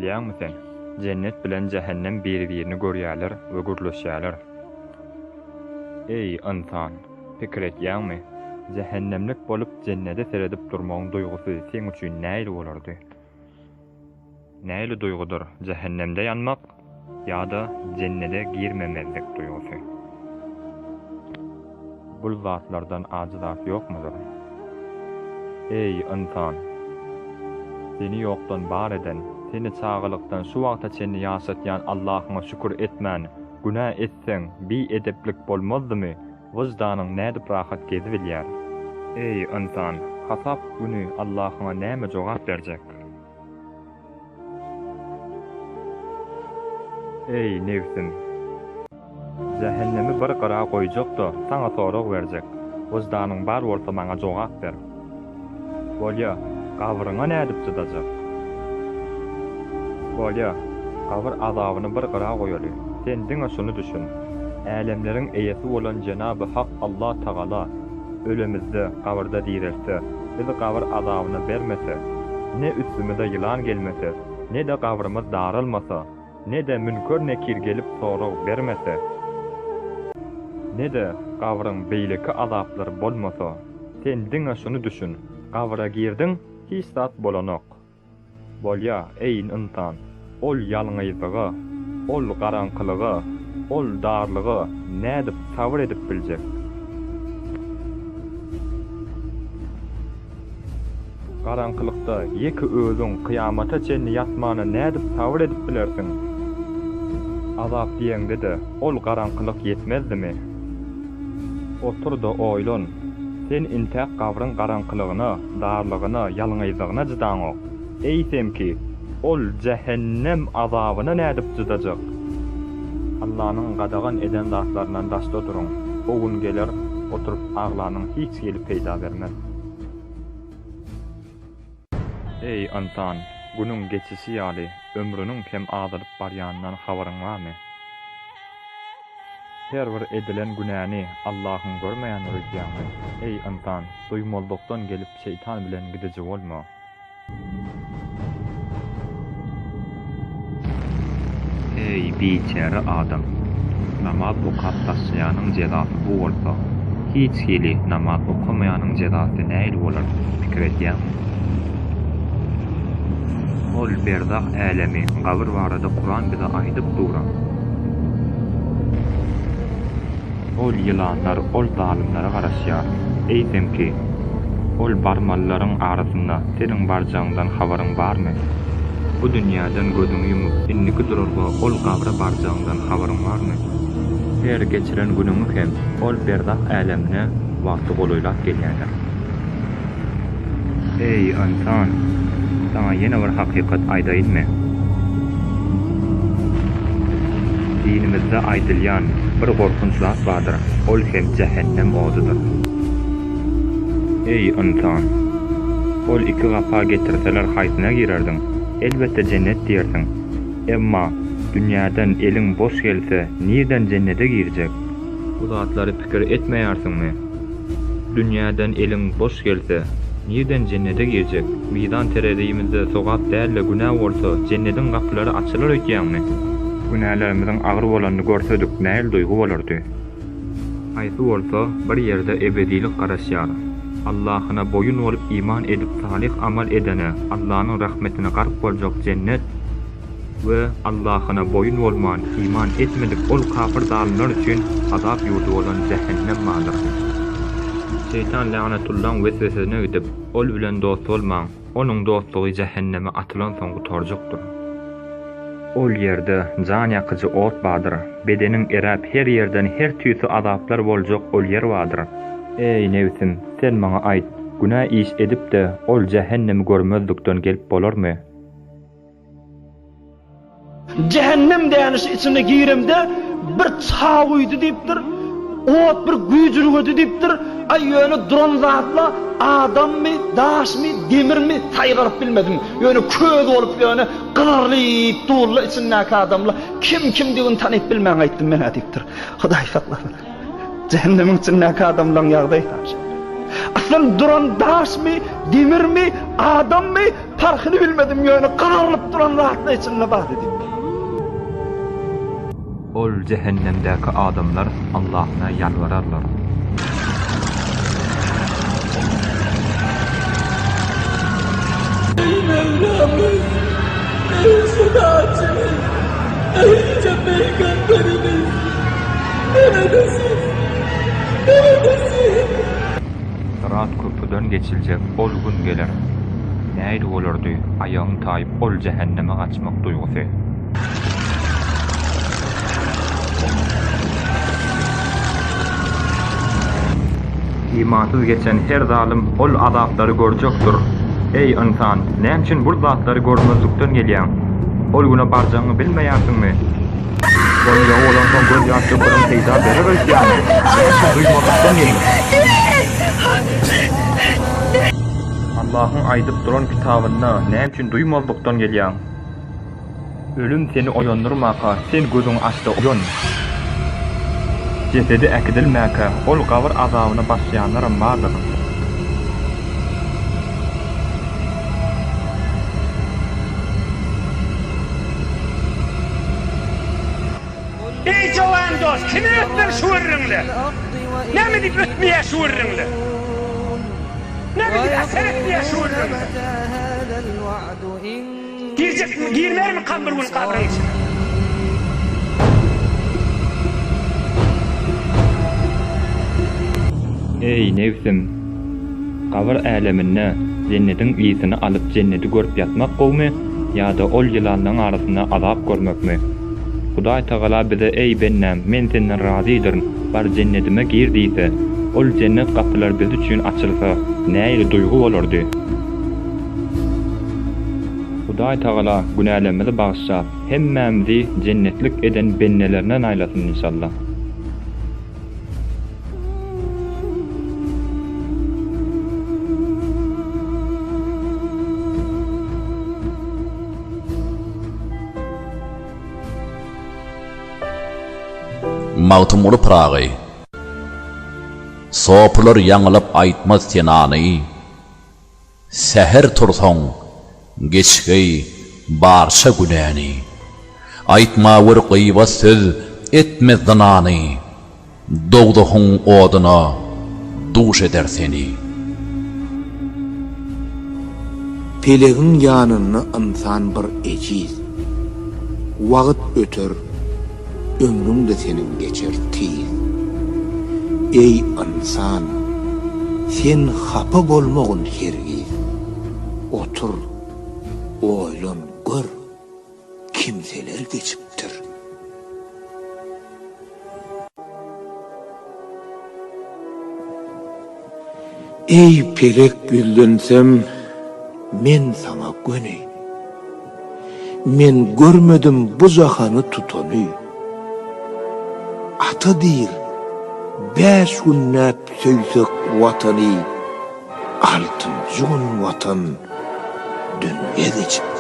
Bilýäňmi sen, jennet bilen jähennem biri-birini görýärler we gürleşýärler. Eý, ynsan! Pikir etýäňmi, jähennemlik bolup jennede seredip durmagyň duýgusy seň üçin nähili bolardy? Nähili duýgudyr jähennemde ýanmak ýa-da jennede girmemezlik duýgusy? Bul zatlardan ajy zat ýokmudyr? Eý, ynsan! Seni ýokdan bar eden, seni çagalykdan şu wagta çenli ýaşatýan Allahyňa şükür etmän, günä etseň, biedeplik bolmazdymy, wyždanyň nädip rahat gezibilýär? Eý, ynsan! Hasap güni Allahyňa näme jogap berjek? Eý, nebsim! Jähennemi bir gyra goýjak-da, saňa sorag berjek. Wyždanyň bar bolsa maňa jogap ber. Bolýa, gabryňa nädip çydajak? Bolýa, gabyr azabyny bir gyra goýaly. Sen diňe şuny düşün. Älemleriň eýesi bolan Jenaby Hak Allah Tagala ölemizde, gabyrda direlse, bizi gabyr azabyna bermese, ne üstümize ýylan gelmese, ne-de gabrymyz daralmasa, ne-de Münker-Nekir gelip sorag bermese, ne-de gabryň beýleki azaplary bolmasa, sen diňe şuny düşün, gabra girdiň, hiç zat bolanok. Bolýa, eý, ynsan, ol ýalňyzlyga, ol garaňkylyga, ol darlyga nädip sabyr edip biljek? Garaňkylykda ýeke özüň kyýamata çenli ýatmana nädip sabyr edip bilersiň? Azap diýeňde-de, ol garaňkylyk ýetmezdimi? Otur-da oýlan. Sen intäk gabryň garaňkylygyna, darlygyna, ýalňyzlygyna jydaňok. Eýsemki, ol jähennem azabyna nädip jydajak? Allanyň gadagan eden zatlaryndan daşda duruň. O gün geler, oturyp aglanyň hiç hili peýda bermez. Eý, ynsan! Günüň geçişi ýaly, ömrüniň hem azalyp barýanyndan habaryň barmy? Her bir edilen günäni Allahyň görmeýändir öýdýäňmi? Eý, ynsan! Duýmazlykdan gelip şeýtan bilen gidiji bolma! Eý, biçäre adam! Namaz okap taşlaýanyň jezasy bu bolsa, hiç hili namaz okamaýanyň jezasy nähili bolar, pikir edýäňmi? Ol berzah älemi, gabyr barada Kuran bize aýdyp dur-a. Ol ýylanlar ol zalymlara garaşýar. Eýsemki, ol barmalylaryň arasynda seniň barjagyňdan habaryň barmy? Bu dünýäden gözüňi ýumup, indiki duralga ol gabra barjagyňdan habaryň barmy? Her geçiren günüňi hem ol berzah älemine wagty golaýlap gelýändir. Eý, ynsan! Saňa ýene bir hakykat aýdaýynmy? Dinimizde aýdylýan bir gorkunç zat bardyr, ol hem jähennem odudyr. Eý, ynsan! Ol iki gapa getirseler haýsyna girerdiň? Elbetde jennet diýersiň. Emma, dünýäden eliň boş gelse nirden jennede girjek? Bu zatlary pikir etmeýärsiňmi? Dünýäden eliň boş gelse, nirden jennede girjek? Mizan terezimizde sogap däl-de günä bolsa, jennediň gapylary açylar öýtýäňmi? Günälerimiziň agyr bolanyny görsedik, nähili duýgy bolardy? Haýsy bolsa, bir ýerde ebedilik garaşýar. Allahyna boýun bolup iman edip salyh amal edene Allanyň rahmetine gark boljak jennet, we Allahyna boýun bolman iman etmedik ol kapyr zalymlar üçin azap ýurdy bolan jähennem bardyr. Şeýtan lagnetullaň weswesesine gidip, ol bilen dost bolmaň, onuň dostlugy jähenneme atylansoň gutarjakdyr. Ol ýerde jan ýakyjy ot bardyr, bedeniň eräp her ýerden her tüýsli azaplar boljak ol ýer bardyr. Eý, nebsim, sen maňa aýt, günä iş edip-de ol jähennemi görmezlikden gelip bolarmy? Jähennem dänişi içine giremde bir çag uýdy diýipdir. Ot bir güýjürgedi diýipdir. Aý ýöne duran zatla adammy, daşmy, demirmi saýgaryp bilmedim. Ýöne köz bolup ýöne gyzarylyp durla içindäki adamla kim kimdigini tanyp bilmän gaýtdym men-ä diýipdir. Hudaý saklasyn. Jähennemiň içindäki adamlaň ýagdaýy. Asyl duran daşmy, demirmi, adammy? parhyny bilmedim, ýöne gyzarylyp duran zatlar içinde bardy diýipdir. Ol jähennemdäki adamlar Allahyna ýalbararlar. Eý Mewlamyz! Eý Şefaatçymyz! Eý Yüce Peygamberimiz! Neredesiz? Neredesiz? Syrat köprüden geçiljek ol gün geler. Nähili bolardy aýagyň taýyp ol jähenneme gaçmak duýgusy. Imansyz geçen her zalym ol azaplary görjekdir. Eý, ynsan, näme üçin bul zatlary görmezlikden gelýäň? Ol güne barjagyňy bilmeýärsiňmi? Boljagy bolansoň göz ýaş dökeniň peýda berer öýtýäňmi? Näme üçin duýmazlykdan geldiň? Allahyň aýdyp duran kitabynda näme üçin duýmazlykdan gelýäň? Ölüm seni oýandyrmaka, sen gözüňi aç-da oýan. Jesedi äkidilmäkä, ol gabyr azabyna başlaýanlaram bardyr. Eý jowan dost, kime ötmeli şu gürrüňle? Näme diýip ötmeýär şu gürrüňle? Näme diýip äser etmeýär şu gürrüňle? Girjekmi, girmermikam bir gün gabryň içine? Eý, nebsim! Gabyr äleminde jennediň ysyny alyp jennedi görüp ýatmak gowumy ýa-da ol ýylanlaň arasynda azap görmekmi? Hudaý Tagala bize eý bendäm men senden razydyryn bar jennedime gir diýse, ol jennet gapylar biz üçin açylsa nähili duýgy bolardy? Hudaý Tagala günälerimizi bagyşlap hemmämizi jennetlik eden bendelerinden aýlasyn inşallah. Magtymguly Pyragy. Sopylar ýaňylyp aýtmaz senany, Säher tursaň, geçgeý barça günäni. Aýtmawür gybat söz, etme zynany, Dowzahyň oduna duş eder seni. Pelegiň ýanynda ynsan bir ejiz. Wagt öter, ömrüň-de seniň geçer tiz. Eý, ynsan, sen hapa bolmagyn hergiz. Otur, oýlan, gör, kimseler geçipdir. Eý, pelek ýüzlensem men saňa göni. Men görmedim bu jahany tutany. Ata diýr, bäş günläp söýsek Watany, Altynjy gün Watan dünýe geçipdir.